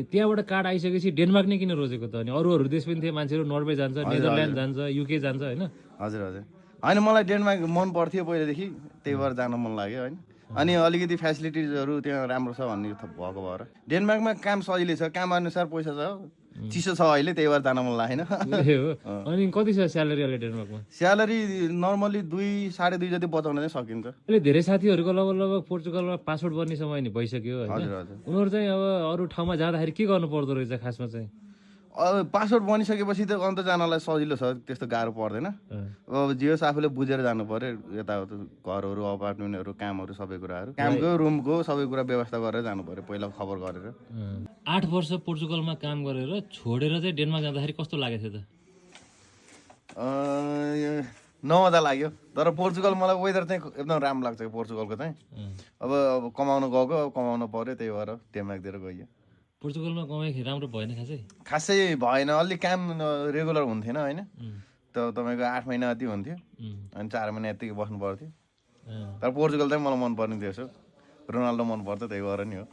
त्यहाँबाट कार्ड आइसकेपछि डेनमार्क नै किन रोजेको त? अनि अरू देश पनि थिए, मान्छेहरू नर्वे जान्छ, नेदरल्यान्ड जान्छ, युके जान्छ होइन? हजुर हजुर होइन मलाई डेनमार्क मन पर्थ्यो पहिलेदेखि, त्यही भएर जान मन लाग्यो होइन। अनि अलिकति फेसिलिटिजहरू त्यहाँ राम्रो छ भन्ने भएको भएर डेनमार्कमा काम सजिलै छ, काम अनुसार पैसा छ, चिसो छ अहिले, त्यही भएर जान मन लागेन। ए हो। अनि कति छ स्यालेरी अहिले डेनमार्कमा? स्यालेरी नर्मली 2-2.5 जति बचाउन चाहिँ सकिन्छ। अहिले धेरै साथीहरूको लगभग पोर्चुगलमा पासपोर्ट बन्ने समय नि भइसक्यो होइन? हजुर हजुर उनीहरू चाहिँ अब अरू ठाउँमा जाँदाखेरि के गर्नु पर्दो रहेछ खासमा चाहिँ? अब पासपोर्ट बनिसकेपछि त अन्त जानलाई सजिलो छ, त्यस्तो गाह्रो पर्दैन। अब जे होस् आफूले बुझेर जानु पर्यो, यताउता घरहरू, अपार्टमेन्टहरू, कामहरू, सबै कुराहरू, कामको रुमको सबै कुरा व्यवस्था गरेर जानु पर्यो, पहिला खबर गरेर। 8 वर्ष पोर्चुगलमा काम गरेर छोडेर चाहिँ डेनमार्क जाँदाखेरि कस्तो लागेको थियो त? नमजा लाग्यो, तर पोर्चुगल मलाई वेदर चाहिँ एकदम राम्रो लाग्छ पोर्चुगलको चाहिँ। अब कमाउन गएको, अब कमाउनु पर्यो, त्यही भएर डेनमार्कतिर गयो। पोर्चुगलमा कमाइ राम्रो भएन खासै भएन, अलि काम रेगुलर हुन्थेन होइन। तपाईँको 8 महिना जति हुन्थ्यो, अनि 4 महिना यतिकै बस्नु पर्थ्यो। तर पोर्चुगल चाहिँ मलाई मन पर्ने देश हो, रोनाल्डो मन पर्छ, त्यही भएर नि हो।